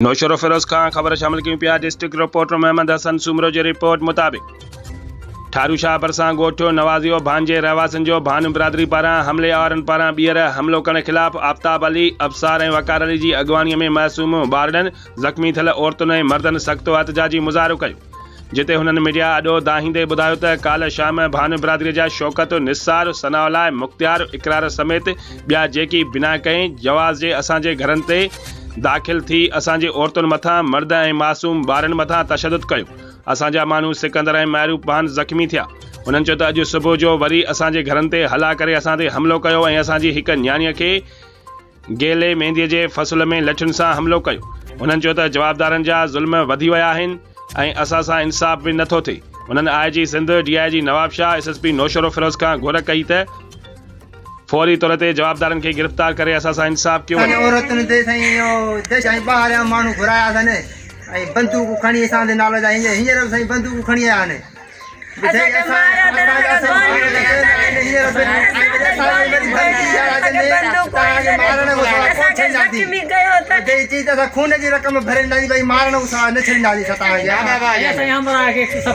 نوشهروفيروز کان خبر شامل ڪيون پيا ڊسٽرڪٽ رپورٽر محمد حسن سومرو جي رپورٽ مطابق ٺارو شاهه ڀرسان ڳوٺ نوازيو ڀان جي رهواسين جو ڀان برادري پاران حملي آورن پاران ٻيهر حملو ڪرڻ خلاف آفتاب علي ابصار ۽ وقار علي جي اڳواڻي ۾ معصوم ٻارڙن زخمي ٿيل عورتن ۽ مردن سخت احتجاجي مظاهرو ڪيو جتي هنن ميڊيا آڏو دانهيندي ٻڌايو ته ڪالهه شام ڀان برادري جا شوڪت، نثار، ثناء الله، مختيار، اقرار سميت ٻيا جيڪي بنا ڪنهن جواز جي اسان جي گهرن تي داخل ٿي اسان جي عورتن مٿان، مرد ۽ معصوم ٻارن مٿان تشدد ڪيو. اسان جا ماڻهو سڪندر ۽ معروف ڀان زخمي ٿيا. هنن چيو ته اڄ صبح جو وري اسان جي گهرن تي هلا ڪري اسان تي حملو ڪيو ۽ اسان جي هڪ نياڻي کي گيلي مينديء جي فصل ۾ لٺين سان حملو ڪيو. هنن چيو ته جوابدارن جا ظلم وڌي ويا آهن ۽ اسان سان انصاف به نٿو ٿئي. هنن I G Sindh, D I G Nawabshah, S S P Naushahro Feroze کان گهر ڪئي ته فوري طور تي جوابدارن کي گرفتار ڪري اسان سان انصاف ڪيو وڃي. اسان عورتن تي سائين اهو ديش ۽ ٻاهريان ماڻهو گهرايا اٿن ۽ بندوقون کڻي اسان تي نالو جا هينئر به سائين بندوقون کڻي آيا آهن. خون جي رقم ڀرينداسين ڀئي مارڻ کان نه ڇڏينداسين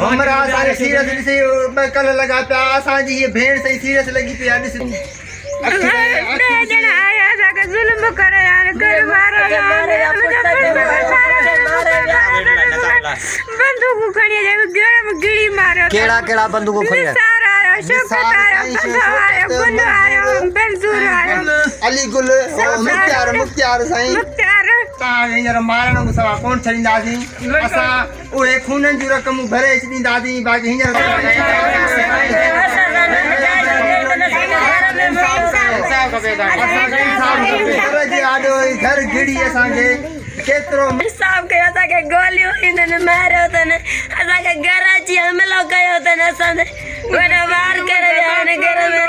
همراهه اسان کي سيريس ڏسي ٻه ڪل لڳا پيا اسان جي هيء ڀيڻ سائين سيريس لڳي پئي آهي ڏس ڏهه ڄڻا آيا اسان کي ظلم ڪري ويا آهن گهر ماري ويا آهن بندوقون کڻي اچي گهر ۾ گهڙي ماريو اٿن. ڪهڙا ڪهڙا بندوقون کڻي آيا؟ نثار آيو، شوڪت آيو، بگو آيو، گل آيو، منظور آيو. علي گل، مختيار، مختيار سائين. مختيار. توهان کي هينئر مارڻ کان سوا ڪونه ڇڏينداسين. اسان اهي خونن جون رقمون ڀري ڇڏينداسين باقي هينئر اسان کي انصاف کپي. گهر جي آڏو گهر گهڙي اسان کي ڪيترو. انصاف ڪيو اسان کي گوليون هنن ماريو اٿن اسان کي گهر اچي حملو ڪيو اٿن اسان تي وڏو وار ڪري ويا آهن گهر ۾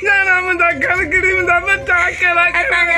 نانا منهنجا گهر گهڙي منهنجا ٻچا اڪيلا اسان جا.